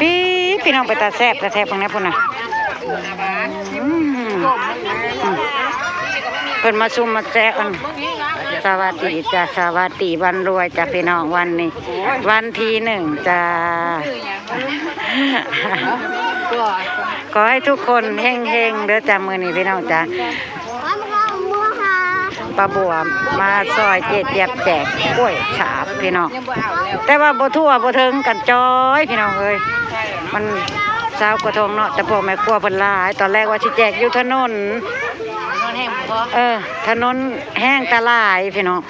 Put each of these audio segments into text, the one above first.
ພີ່ ພີ່ນ້ອງ ເປັນຕາແຊບແທ້ໆ ເບິ່ງແດ່ພຸ້ນນະ. ອືມ ເພິ່ນມາຊຸມມາແຈກກັນ. ສະຫວັດດີຈ້າ ສະຫວັດດີວັນລວຍຈ້າ ພີ່ນ້ອງ. ວັນນີ້ວັນທີໜຶ່ງຈ້າ. ຂໍໃຫ້ທຸກຄົນເຮັງໆ ເດີຈ້າ ມື້ນີ້ ພີ່ນ້ອງຈ້າ. ປ້າບົວມາຊ່ອຍເຈຈຽບແຈກກ້ວຍສາບ ພີ່ນ້ອງ, ແຕ່ວ່າບໍ່ທົ່ວບໍ່ເຖິງກັນຈ້ອຍ ພີ່ນ້ອງເອີຍ. ມັນຊາວກວ່າຖົງເນາະ, ແຕ່ພວກແມ່ຄົວເພິ່ນຫຼາຍ. ຕອນແລກວ່າຊິແຈກຢູ່ຖະໜົນ ຖະໜົນແຫ້ງບໍ່ພໍ ເອີ ຖະໜົນແຫ້ງຕາຫຼາຍ ພີ່ນ້ອງ.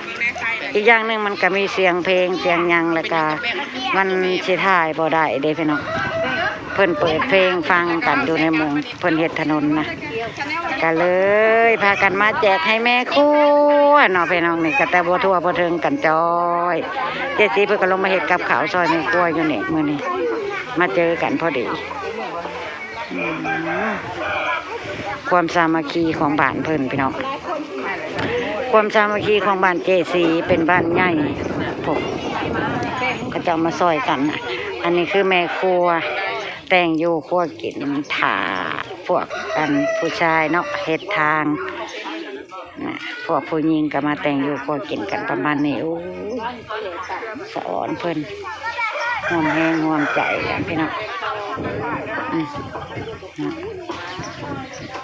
ອີກຢ່າງໜຶ່ງມັນກະມີສຽງເພງສຽງຫຍັງ ແລ້ວກະມັນຊິຖ່າຍບໍ່ໄດ້ເດ້ ພີ່ນ້ອງ. ເພິ່ນເປີດເພງຟັງກັນຢູ່ໃນໝູ່ເພິ່ນເຮັດຖະໜົນນະ, ກະເລີຍພາກັນມາແຈກໃຫ້ແມ່ຄົວເນາະ ພີ່ນ້ອງ. ນີ້ກະແຕ່ບໍ່ທົ່ວບໍ່ເຖິງກັນຈ້ອຍ. ເຈສີເພິ່ນກະລົງມາເຮັດກັບເຂົ້າຊ່ອຍແມ່ຄົວຢູ່ນີ້ ມື້ນີ້ມາເຈີກັນພໍດີ. ອືມ ຄວາມສາມັກຄີຂອງບ້ານເພິ່ນ ພີ່ນ້ອງ, ຄວາມສາມັກຄີຂອງບ້ານເຈສີ ເປັນບ້ານໃຫຍ່. ພວກເຂົາເຈົ້າມາຊ່ອຍກັນ. ອັນນີ້ຄືແມ່ຄົວແຕ່ງຢູ່ຄົວກິນ ຖ້າພວກອັນຜູ້ຊາຍເນາະເຮັດທາງ. ນະ ພວກຜູ້ຍິງກໍມາແຕ່ງຢູ່ຄົວກິນກັນປະມານນີ້. ໂອ້ຍ ສະອອນເພິ່ນຮ່ວມແຮງຮ່ວມໃຈກັນ ພີ່ນ້ອງ. ອືມ ນະ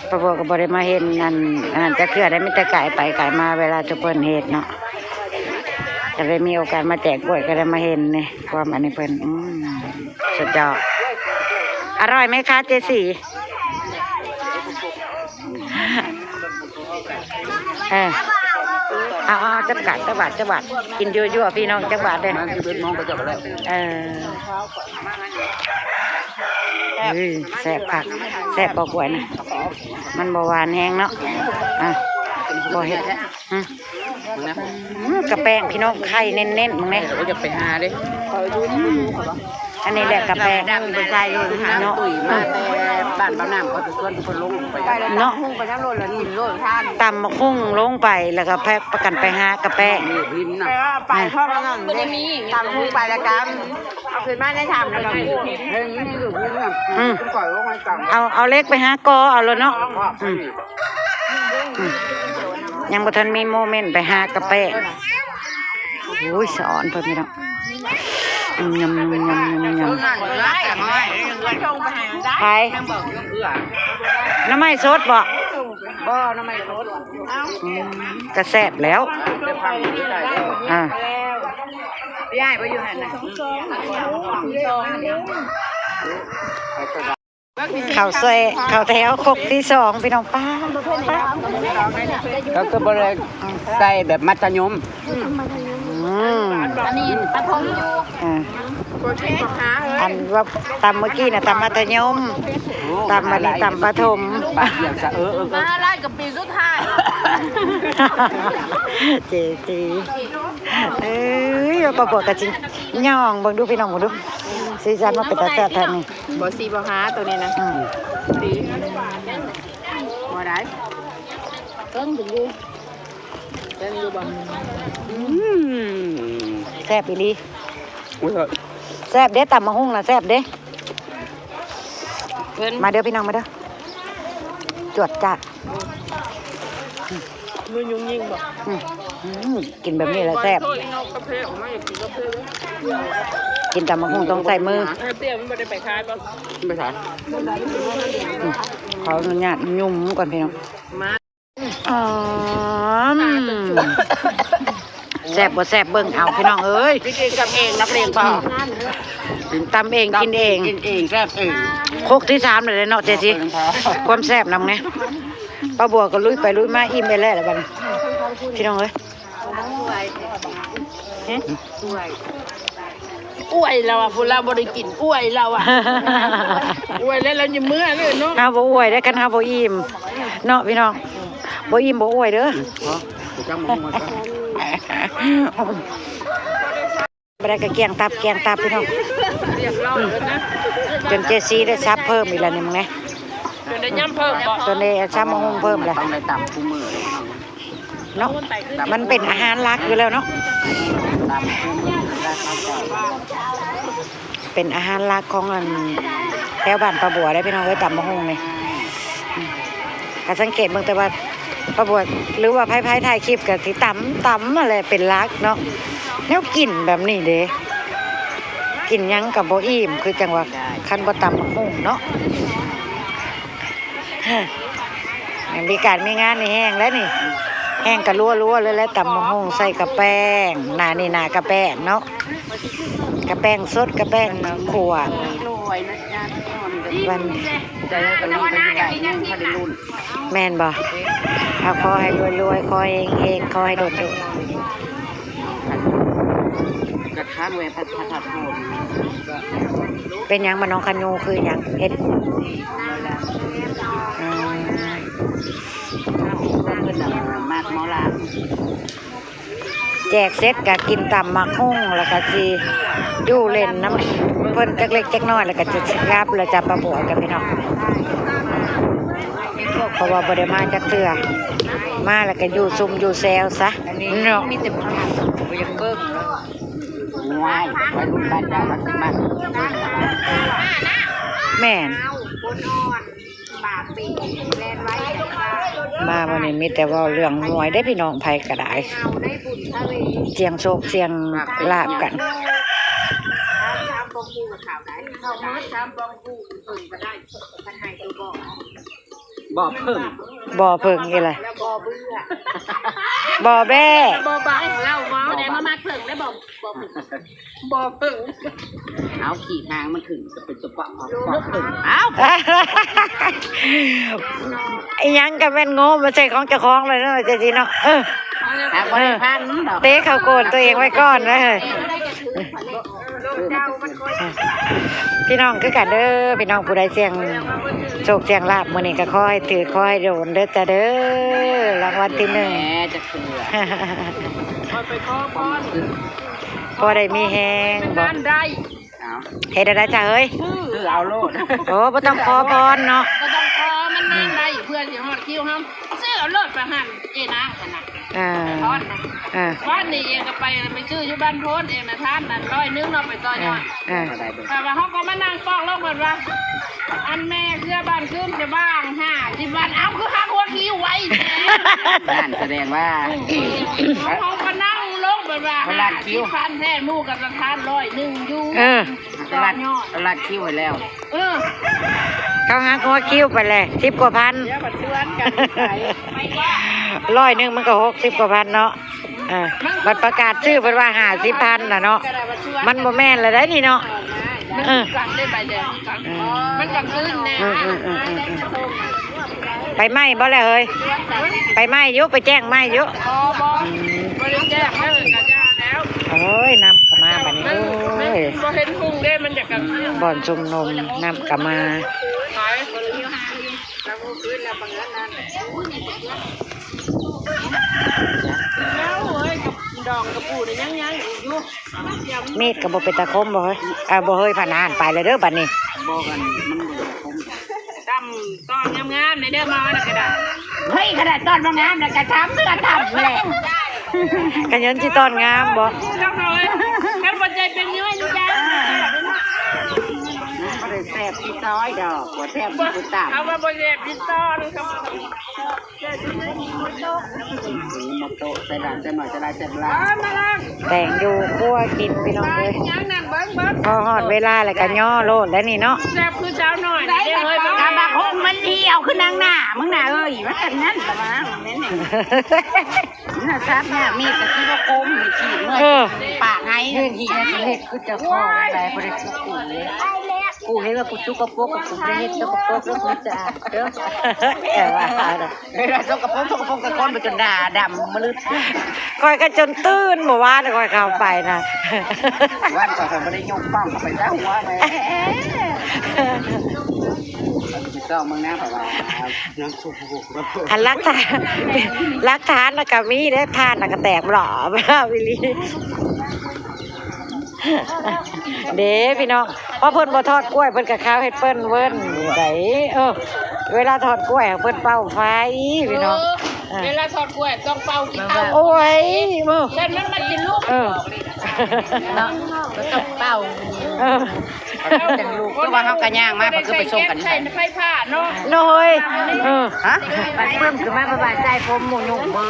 ປ້າບົວກໍບໍ່ໄດ້ມາເຫັນອັນ ອັນນັ້ນຈັກເທື່ອໄດ໋, ມີແຕ່ກາຍໄປກາຍມາເວລາຊຸມເພິ່ນເຮັດເນາະ. ກໍໄດ້ມີໂອກາດມາແຈກກ້ວຍ ກໍໄດ້ມາເຫັນນີ້ ຄວາມອັນນີ້ເພິ່ນ. ອືມ ສຸດຍອດ. ອະຮ່ອຍໄໝຄະ ເຈສີ? ເອີ ເອົາ ເອົາ ຈັກບາດ ຈັກບາດ ຈັກບາດ. ກິນຢູ່ໆ ພີ່ນ້ອງ ຈັກບາດເດີ້. ເອີ ເອີ ແຊບຄັກ ແຊບບໍ່ກ້ວຍນະ? ມັນບໍ່ຫວານແຮງເນາະ. ອ່ະ ບໍ່ເຮັດ ອືມ ອືມ ກະແປ້ງ ພີ່ນ້ອງ ໄຂ່ເນັ້ນໆ ເບິ່ງແດ່. ເອີ ຢາກໄປຫາເດ້. ອືມ ອັນນີ້ແຫຼະກະແປ້ງ ດຳໄປໃສ່ໂລດເນາະ. ມາແຕ່ບ້ານເບົານ້ຳ ເຂົາຈະຊວນທຸກຄົນລົງໄປເນາະ. ຕຳບັກຫຸ່ງລົງໄປ ແລ້ວກໍພາກັນໄປຫາກະແປ້ງ. ໄປເພາະມັນນັ້ນເດ້ ຕຳບັກຫຸ່ງໄປແລ້ວກໍເອົາຂຶ້ນມາໃນຖ້ຳ ແລ້ວກໍເຮັດໃຫ້ຢູ່ ອືມ ເອົາ ເອົາເຫຼັກໄປຫາກໍ່ເອົາໂລດເນາະ. ອືມ ອືມ ຍັງບໍ່ທັນມີໂມເມັນໄປຫາກະແປ້ງ. ໂອ້ຍ ສະອອນເພິ່ນ ພີ່ນ້ອງ. ຍຳ ຍຳ ຍຳ ຍຳ ຍຳ. ໄປ ໜໍ່ໄມ້ສົດບໍ? ບໍ່ ໜໍ່ໄມ້ສົດ. ອືມ ກະແຊບແລ້ວ. ອ່າ ຍາຍບໍ່ຢູ່ຫັ້ນນະ. ເຂົ້າແຊ່ ເຂົ້າແຖວຄົກທີສອງ ພີ່ນ້ອງ. ປ້າ ກໍຄືບໍ່ໄດ້ໃສ່ແບບມັດທະຍົມ. ອືມ ອັນນີ້ປະຖົມຢູ່. ອ່າ ອັນວ່າຕຳເມື່ອກີ້ນະ ຕຳມັດທະຍົມ. ໂອ້ ຕຳອັນນີ້ຕຳປະຖົມ. ປະທຽງຊະ ເອີ ເອີ ມະຫາໄລກະປີສຸດທ້າຍ. ເຈຈີ ເອີຍ ປ້າບົວກະຊິຍ່ອງເບິ່ງດູ ພີ່ນ້ອງ ເບິ່ງດູ ສີສັນມັນເປັນຕາແຊບແທ້ນີ້. ບໍ່ ສີ່ບໍ່ຫ້າ ໂຕນີ້ນະ. ອືມ ດີ ບໍ່ໄດ້ ເບິ່ງເບິ່ງຢູ່ ເບິ່ງຢູ່ບໍ່? ອືມ ແຊບອີ່ຫຼີ. ໂອ້ຍ ແຊບເດ້ ຕຳບັກຫຸ່ງນະ ແຊບເດ້. ເພິ່ນ ມາເດີພີ່ນ້ອງ ມາເດີ ຈວດຈາດ. ມືຍຸງຍິງບໍ່? ອືມ ອືມ ກິນແບບນີ້ແຫຼະແຊບ. ກິນຕຳບັກຫຸ່ງຕ້ອງໃຊ້ມື. ໄປຂາຍບໍ່? ໄປຂາຍ. ອືມ ຂໍອະນຸຍາດຫຍຸ້ມກ່ອນພີ່ນ້ອງ. ມາ ອືມ ແຊບບໍ່ແຊບເບິ່ງເອົາ ພີ່ນ້ອງເອີຍ. ກິນເອງກັບເອງ ນັກເລງພໍ. ອືມ ຕຳເອງກິນເອງ ກິນເອງແຊບເອງ. ຄົກທີສາມແລ້ວເນາະ ເຈຊີ. ຄວາມແຊບນຳໄງ ປ້າບົວກໍລຸຍໄປລຸຍມາ ອີ່ມໄປແລ້ວລະບັດນີ້ ພີ່ນ້ອງເອີຍ. ຫຶ? ອວຍລາວວ່າ ຜູ້ລາວບໍ່ໄດ້ກິນ ອວຍລາວວ່າ. ອວຍແລ້ວລາວຍັງເມືອເລີຍເນາະ. ເຮົາບໍ່ອວຍເດ້ ຄັນເຮົາບໍ່ອີ່ມເນາະພີ່ນ້ອງ. ບໍ່ອີ່ມບໍ່ອວຍເດີ. ບໍ່ໄດ້ກະກຽງຕັບ ກຽງຕັບພີ່ນ້ອງ. ອືມ ຈົນເຈຊີໄດ້ສັບເພີ່ມອີກແລ້ວນີ້ ມຶງແນ່. ຈົນໄດ້ຍຳເພີ່ມບໍ່? ຈົນໄດ້ສັບໝາກຫຸ່ງເພີ່ມແລ້ວ. ຕ້ອງໄດ້ຕຳຄູ່ມື້ເນາະ. ມັນເປັນອາຫານຫຼັກຢູ່ແລ້ວເນາະ. ຕຳຄູ່ມື້. ເປັນອາຫານຫຼັກຂອງອັນ ແຖວບ້ານປ້າບົວເດ້ພີ່ນ້ອງເອີຍ ຕຳບັກຫຸ່ງນີ້. ອືມ ກໍສັງເກດເບິ່ງແຕ່ວ່າປ້າບົວ ຫຼືວ່າໃຜໆຖ່າຍຄລິບກໍຊິຕຳ ຕຳຫັ້ນແຫຼະເປັນຫຼັກເນາະ. ແນວກິນແບບນີ້ເດ້ ກິນຫຍັງກໍບໍ່ອີ່ມ ຄືຈັ່ງວ່າຄັນບໍ່ຕຳບັກຫຸ່ງເນາະ. ມີການມີງານນີ້ແຮງແລ້ວນີ້ ແຮງກະລົວໆເລີຍແຫຼະ ຕຳບັກຫຸ່ງໃສ່ກະແປ້ງ ໜ້ານີ້ໜ້າກະແປ້ງເນາະ ກະແປ້ງສົດ ກະແປ້ງຂົ້ວ. ແມ່ນບໍ່? ເອົາ ຂໍໃຫ້ລວຍໆ ຂໍເຮງໆ ຂໍໃຫ້ໂດນໆ. ກະທາງແວະພະທາດໂພນ. ເປັນຫຍັງບ້ານໜອງຂະໂຍຄືຫຍັງ ເຮັດ ອືມ ເພິ່ນມັກໝໍລຳ. ແຈກເສັດກະກິນຕຳບັກຫຸ່ງ ແລ້ວກະຊິຢູ່ຫຼິ້ນນຳເພິ່ນຈັກເລັກຈັກນ້ອຍ ແລ້ວກະຈະກັບແລ້ວຈ້າ ປ້າບົວກັບພີ່ນ້ອງ ເພາະວ່າບໍ່ໄດ້ມາຈັກເທື່ອ ມາແລ້ວກະຢູ່ຊຸມຢູ່ແຊວຊະເນາະ. ແມ່ນ ມາມື້ນີ້ມີແຕ່ເວົ້າເລື່ອງຫວຍເດ້ພີ່ນ້ອງ ໃຜກໍໄດ້ ສ່ຽງໂຊກສ່ຽງລາບກັນ. ບໍ່ເພິ່ງ ບໍ່ເພິ່ງອີກແລ້ວ ບໍ່ເບື້ອ ບໍ່ແບ້ ບໍ່ບັງ ເລົ່າເວົ້າໄດ້ມາມັກເພິ່ງໄດ້ບໍ່ ບໍ່ເພິ່ງ ບໍ່ເພິ່ງ. ເອົາ ຂີດຫາງມັນຂຶ້ນກໍເປັນຕົວປະ ບໍ່ເພິ່ງ ເອົາ ອີ່ຫຍັງກໍແມ່ນໂງ່ມາໃສ່ຂອງເຈົ້າຂອງເລີຍເນາະ ຈັ່ງຊີ້ເນາະ. ເອີ ຫາກບໍ່ໄດ້ພັນດອກ ເຕະເຂົ້າໂກນຕົວເອງໄວ້ກ່ອນເດີ. ພີ່ນ້ອງຄືກັນເດີ ພີ່ນ້ອງຜູ້ໃດສ່ຽງໂຊກສ່ຽງລາບມື້ນີ້ກໍຂໍໃຫ້ຖືກ ຂໍໃຫ້ໂດນເດີຈ້າເດີ ລາງວັນທີໜຶ່ງ ແໝ ຈັກເທື່ອ ຂໍໄປຂໍພອນ ພໍໄດ້ມີແຮງບໍ່ ໄດ້ ເຮັດໄດ້ຈ້າເອີຍ ຊື້ເອົາໂລດ. ໂອ້ ບໍ່ຕ້ອງຂໍພອນເນາະ ບໍ່ຕ້ອງຂໍ ມັນງານໄດ້ ເພື່ອຊິຮອດຄິວເຮົາ ຊື້ເອົາໂລດ ປະຫັ້ນເອນາງຫັ້ນນະ ອ່າ ພອນນະ ອ່າ ວານນີ້ເອງກໍໄປ ໄປຊື້ຢູ່ບ້ານໂພນເອງນະ ທານນັ້ນຮ້ອຍໜຶ່ງເນາະ ໄປຕໍ່ຍອດ ອ່າ ແຕ່ວ່າເຮົາກໍມານັ່ງປອກລົງເພິ່ນວ່າ ອັນແມ່ເຄືອບ້ານຄືນຈະບ້າງຫ້າສິບວັນ ເອົ້າ ຄືຫັກຫົວຄິວໄວແທ້ ນັ້ນສະແດງວ່າ ເຮົາກໍນັ່ງລົງເພິ່ນວ່າຫ້າສິບພັນແທ້ ໝູ່ກໍສະທານຮ້ອຍໜຶ່ງຢູ່ ເອີ ລັດ ລັດຄິວໃຫ້ແລ້ວ ເອີ ເຂົາຫັກຫົວຄິວໄປແລ້ວ ສິບກວ່າພັນ ດຽວບັດຊວນກັນໄປ ຮ້ອຍໜຶ່ງມັນກໍຫົກສິບກວ່າພັນເນາະ. ອ່າ ບັດປະກາດຊື່ເພິ່ນວ່າຫ້າສິບພັນນະເນາະ ມັນບໍ່ແມ່ນລະໄດ໋ນີ້ເນາະ. ມັນ ເອີ ຄືກັນເດ້ ໃບແດງຄືກັນ ອືມ ມັນກໍຄືນແນ່ ອືມໆໆໆ ໄປໄໝ້ບໍ່ແຫຼະເຮີ້ຍ ໄປໄໝ້ຢູ່ ໄປແຈ້ງໄໝ້ຢູ່ ບໍ່ ບໍ່ ອືມ ບໍ່ໄດ້ແຈ້ງ ເອີ ກະຢ່າແລ້ວ ໂອ້ຍ ນ້ຳກໍມາບັດນີ້ ມັນ ໂອ້ຍ ມັນບໍ່ເຫັນຮຸ່ງເດ້ ມັນຢາກກະຄືນ ບ່ອນຊຸມນຸມ ນ້ຳກໍມາ ໄປ ແລ້ວເອີຍ ດອງກະປູນີ້ຍັງໆອີກຢູ່ ມີດກໍບໍ່ເປັນຕາຄົມບໍ່ເຮີ້ຍ ອ່າ ບໍ່ເຮີ້ຍ ພະນານ ໄປແລ້ວເດີບັດນີ້ ບໍ່ກັນ ມັນບໍ່ໄດ້ຄົມ ຕຳຕອນງາມໆ ແດ່ເດີ ມາວ່ານັ້ນກໍໄດ້ ເຮີ້ຍ ຂະໜາດຕອນບໍ່ງາມນະກໍຕຳເທື່ອຕຳແຫຼະ ກະຍ້ອນຊິຕອນງາມບໍ່ ຄັນບໍ່ໃຈເປັນຍ້ອຍນີ້ຈ້າ ບໍ່ໄດ້ແຊບຄືຕອນດອກ ບໍ່ແຊບຄືຕຳ ເອົາວ່າບໍ່ແຊບຄືຕອນ ມາໂຕະ ໃສ່ຫຼາຍໃສ່ໜ້ອຍ ໃສ່ຫຼາຍໃສ່ຫຼາຍ ແຕ່ງຢູ່ຄົວກິນພີ່ນ້ອງເອີຍ ພໍຮອດເວລາແລ້ວກໍຍໍໂລດແລ້ວນີ້ເນາະ ແຊບຄືສາວນ້ອຍນີ້ເດ້ເຮີ້ຍ ຕຳບັກຫຸ່ງມັນຫ່ຽວຄືນາງໜ້າມຶງນະເອີຍ ມັນກໍນັ້ນລະວ່າ ແມ່ນຫຍັງ ມັນນະຊາບຍາກ ມີດກໍຄືວ່າຄົມ ມີດຂີ້ເມື່ອຍ ເອີ ປາກໄຫ ເຮັດຄືເຈົ້າຂອງໄດ້ ບໍ່ໄດ້ຄືກູ ກູເຮັດວ່າກູສົກກະປົກ ກູບໍ່ໄດ້ເຮັດສົກກະປົກ ແລ້ວກູສະອາດເດີ ແຕ່ວ່າ ເວລາສົກກະປົກ ສົກກະປົກ ແຕ່ຄົນໄປຈົນໜ້າດຳມະລຶດ ຂ້ອຍກໍຈົນຕື່ນ ມື້ວານຂ້ອຍເຂົ້າໄປນະ ວານຂ້ອຍບໍ່ໄດ້ຍົກກ້ອງເຂົ້າໄປຊະຫົວແມ່ ເຈົ້າເມືອງນາ ເຂົາວ່າ ອັນຫຼັກຖານ ຫຼັກຖານນະກໍມີເດ້ ຖ່ານນະກໍແຕກບລອບ ບລອບອີ່ຫຼີ ເດ້ພີ່ນ້ອງ ເພາະເພິ່ນບໍ່ທອດກ້ວຍ ເພິ່ນກໍຄາວເຮັດເປີ້ນເວີ້ນໄດ໋ ເອີ ເວລາທອດກ້ວຍເພິ່ນເປົ່າໄຟພີ່ນ້ອງ ເອີ ເອີ ເວລາທອດກ້ວຍຕ້ອງເປົ່າກິນເອົາ ໂອ້ຍ ຊັ້ນມັນ ມັນຊິລຸກ ເອີ ເນາະ ກໍຕ້ອງເປົ່າ ເອີ ຈັ່ງລູກ ເພາະວ່າເຮົາກໍຍ່າງມາ ເພິ່ນຄືໄປສົ່ງກັນຢູ່ໃສ ໄຟຟ້າເນາະ ໂດຍ ເອີ ຮະ ບັດປຶ້ມຂຶ້ນມາ ເພິ່ນວ່າໃສ່ຜົມໝູຫຍຸ້ງເບີ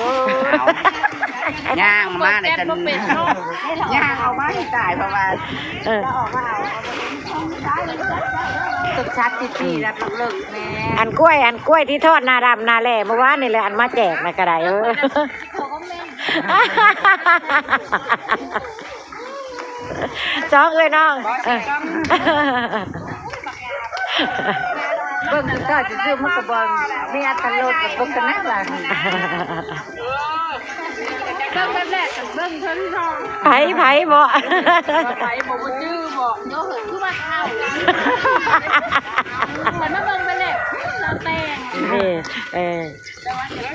ເອົາ ຍ່າງມາແລ້ວ ເຈັບບໍ່ເປັນເນາະ ຍ່າງອອກມາໃຫ້ຕາຍ ເພາະວ່າ ເອີ ຕຶກຊັ້ນຕິດທີ່ແລ້ວເລີກແນ່ ອັນກ້ວຍ ອັນກ້ວຍທີ່ທອດໜ້າດຳໜ້າແຫຼ້ມື້ວານນີ້ແຫຼະ ອັນມາແຈກນະກໍໄດ້ ເອີ. ສອງເອື້ອຍນ້ອງ ເອີ ເບິ່ງຄືເກົ່າຊື່ໆ ມັນກໍບໍ່ມີອັດຕະລົດ ແລ້ວເບິ່ງກັນນະວ່າ ເບິ່ງແບບແລກ ເບິ່ງເທື່ອທີ່ສອງ ໃຜ ໃຜບໍ ໃຜບໍ ບໍ່ຈື່ບໍ ຄືວ່າເອົາ ຂ້ອຍມາເບິ່ງແບບແລກ ແຕ່ງ ນີ້ ເອີ.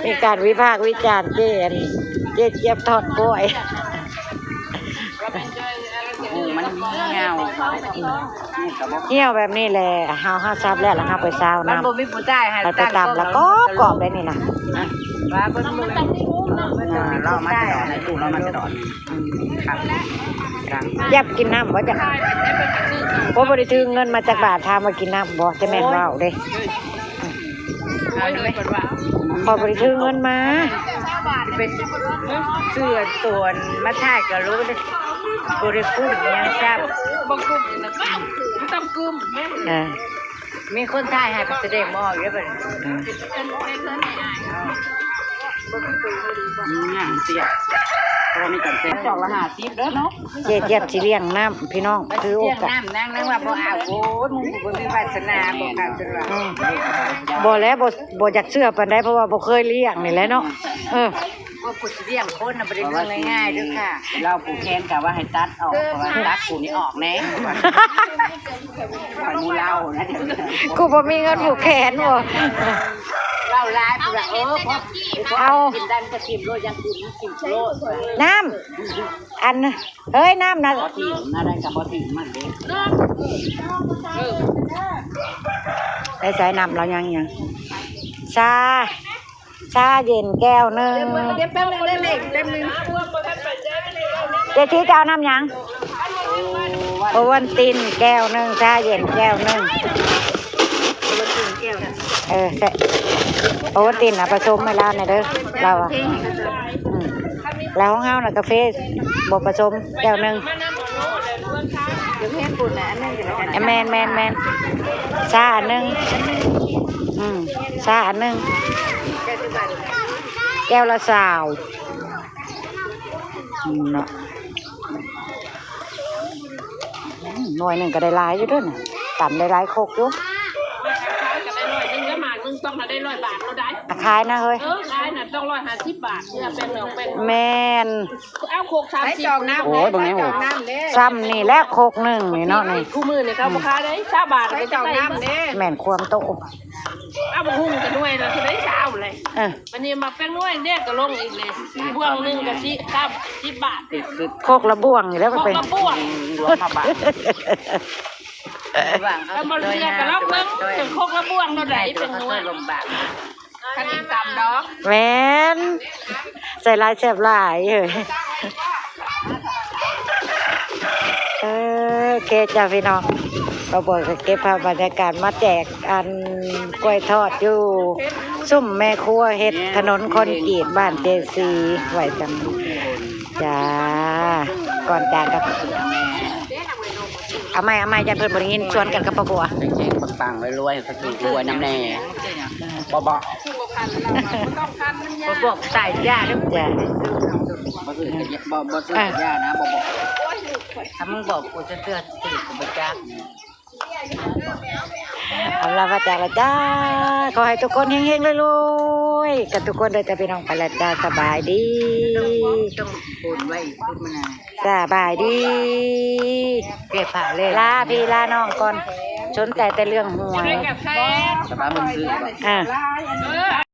ມີການວິພາກວິຈານເຈ້ ອັນ ເຈ້ຈຽບທອດກ້ວຍ ໝາກຫຸ່ງມັນຫ່ຽວ ຫ່ຽວແບບນີ້ແຫຼະ ເຮົາ ເຮົາສັບແລ້ວ ແລ້ວເຮົາໄປຊາວນ້ຳ ມັນບໍ່ມີຜູ້ຊາຍໃຫ້ ໃຫ້ໄປຕຳ ແລ້ວກອບໆ ໄດ້ນີ້ນະ ວ່າເພິ່ນບໍ່ມີຜູ້ຊາຍ ອ່າ ລອງມາຈະດອນ ໃຫ້ຕູ້ລອງມາຈະດອນ ອືມ ຄັບ ຢາກກິນນ້ຳບໍ່ ຈະ ໂອ້ ບໍ່ໄດ້ຖືເງິນມາຈັກບາດ ຖາມວ່າກິນນ້ຳບໍ່ ຈະແມ່ນເວົ້າເດ້. ຂ້ອຍບໍ່ໄດ້ຖືເງິນມາ ຊິໄປຊື້ອັນໂຕອັນມາຖ່າຍກໍຮູ້ເດ້ ບໍ່ໄດ້ກຸ້ມຫຍັງຊ້ຳ ບໍ່ກຸ້ມ ບໍ່ຕ້ອງກຸ້ມ ເອີ ມີຄົນຖ່າຍໃຫ້ ໄປສະແດງບໍ່ອອກເດ້ບັດນີ້ ອືມ ອືມ ຫຍັງເສຍ ເພາະວ່າມີການແຊະ ຈອກລະຫ້າສິບເດີເນາະ. ເຈຈຽບຊິລ້ຽງນ້ຳພີ່ນ້ອງ ຖືໂອກາດ ນາງ ນາງວ່າບໍ່ເອົາ ໂອ້ຍ ມຶງບໍ່ມີວາສະໜາ ບໍ່ການ ອືມ ບໍ່ແລ້ວ ບໍ່ ບໍ່ຢາກເຊື່ອປານໃດ ເພາະວ່າບໍ່ເຄີຍລ້ຽງນີ້ແຫຼະເນາະ ເອີ ວ່າຜູ້ຊິລ້ຽງຄົນນະ ບໍ່ໄດ້ເລື່ອງງ່າຍໆເດີຄ່ະ ລາວຜູກແຂນກະວ່າໃຫ້ຕັດອອກ ເພາະວ່າຕັດຜູ້ນີ້ອອກແດ່ ຂ້ອຍໝູ່ເລົ່ານະ ກູບໍ່ມີເງິນຜູກແຂນບໍ່ ເວົ້າຫຼາຍ ເອີ ເອົາ ກິນໄດ້ມັນກະຖິ້ມໂລດ ຢ່າຖິ້ມ ຖິ້ມໂລດ ນ້ຳ ອັນ ເຮີ້ຍ ນ້ຳນະ ບໍ່ຖິ້ມ ໜ້າໃດກໍບໍ່ຖິ້ມມັນເດ້ ໄດ້ໃສ່ນ້ຳລາວຍັງ ຍັງ ຊາ ຊາເຢັນແກ້ວໜຶ່ງ ດຽວແປັບໜຶ່ງເດີ ເລັກ ແປັບໜຶ່ງ ເຈທີຈະເອົານ້ຳຫຍັງ? ໂອວັນຕິນແກ້ວໜຶ່ງ ຊາເຢັນແກ້ວໜຶ່ງ ໂອວັນຕິນແກ້ວໜຶ່ງ ເອີ ແຊະ ໂອວັນຕິນນະ ປະສົມໃຫ້ລາວແດ່ເດີ ລາວວ່າ ອືມ ແລ້ວຂອງເຮົານະ ກາເຟບໍ່ປະສົມແກ້ວໜຶ່ງ ແມ່ນໆໆ ຊາອັນໜຶ່ງ ອືມ ຊາອັນໜຶ່ງ ແກ້ວລະຊາວ ອືມ ເນາະ. ອືມ ໜ່ວຍໜຶ່ງກໍໄດ້ຫຼາຍຢູ່ເດີນະ ຕຳໄດ້ຫຼາຍຄົກຢູ່ ມາຂາຍກໍໄດ້ໜ່ວຍໜຶ່ງ ແລ້ວໝາກໜຶ່ງຕ້ອງໄດ້ຮ້ອຍບາດໂລດໃດ໋ ຂາຍນະເຮີ້ຍ ເອີ ຂາຍນະຕ້ອງຮ້ອຍຫ້າສິບບາດ ເພື່ອແປ້ງນອກແປ້ງ ແມ່ນ ເອົາຄົກສາມສິບ ໂອ້ຍ ເບິ່ງແນ່ ຊ້ຳນີ້ແຫຼະຄົກໜຶ່ງນີ້ເນາະ ນີ້ ຄູ່ມື້ນີ້ເຂົາບໍ່ຂາຍໄດ໋ ຊາວບາດ ໃສ່ຈອກນ້ຳເດ້ ແມ່ນຄວາມໂຕ ເອົາໝາກຫຸ່ງກັບໜ່ວຍລະເທົ່າໃດ ຊາວແຫຼະ ເອີ ບັດນີ້ໝາກແປ້ງນວຍເດ້ກໍລົງອີກເລີຍ ບ່ວງໜຶ່ງກໍສິບ ສິບບາດ ຄົກລະບ່ວງນີ້ແຫຼະ ຄົກລະບ່ວງ ລວມຫ້າບາດ ເອີ ຄັນບໍ່ເຊື່ອກໍລອງເບິ່ງ ເປັນຄົກລະບ່ວງເທົ່າໃດ ເປັນໜ່ວຍ ຄັນອີກສາມດອກ ແມ່ນ ໃສ່ຫຼາຍແຊບຫຼາຍ ເອີ ເອີ ໂອເຄຈ້າພີ່ນ້ອງ ບ່າວບົວກໍເກັບພາບບັນຍາກາດມາແຈກ ອັນ ກ້ວຍທອດຢູ່ ຊຸມແມ່ຄົວເຮັດຖະໜົນຄອນກຣີດບ້ານເຈສີ ໄວ້ກັນຈ້າ ກ່ອນຈາກັນ ເອົາໃໝ່ ເອົາໃໝ່ ຢ້ານເພິ່ນບໍ່ໄດ້ຍິນ ຊວນກັນກັບປ້າບົວ ເຮັງໆ ປັງໆ ລວຍໆ ຖືກຫວຍນຳແດ່ ບໍ່ ບໍ່ ບໍ່ບອກໃສ່ຢ່າເດີ ບໍ່ຊື້ກໍຢ່າ ບໍ່ ບໍ່ຊື້ກໍຢ່ານະ ບໍ່ບອກ ຖ້າມຶງບອກກູຈະເຊື່ອ ຖືກກູບໍ່ຈັກ ເອົາລະວ່າຈາລະຈ້າ ຂໍໃຫ້ທຸກຄົນເຮັງໆ ລວຍໆ ກັນທຸກຄົນເດີຈ້າພີ່ນ້ອງ ໄປລະຈ້າ ສະບາຍດີ ຕ້ອງໂອນໄວ້ ສະບາຍດີ ເກັບຜ້າເລີຍ ລາພີ່ລານ້ອງກ່ອນ ສົນໃຈແຕ່ເລື່ອງຫວຍ ສະບາຍ ເບິ່ງຊື້ ອ່າ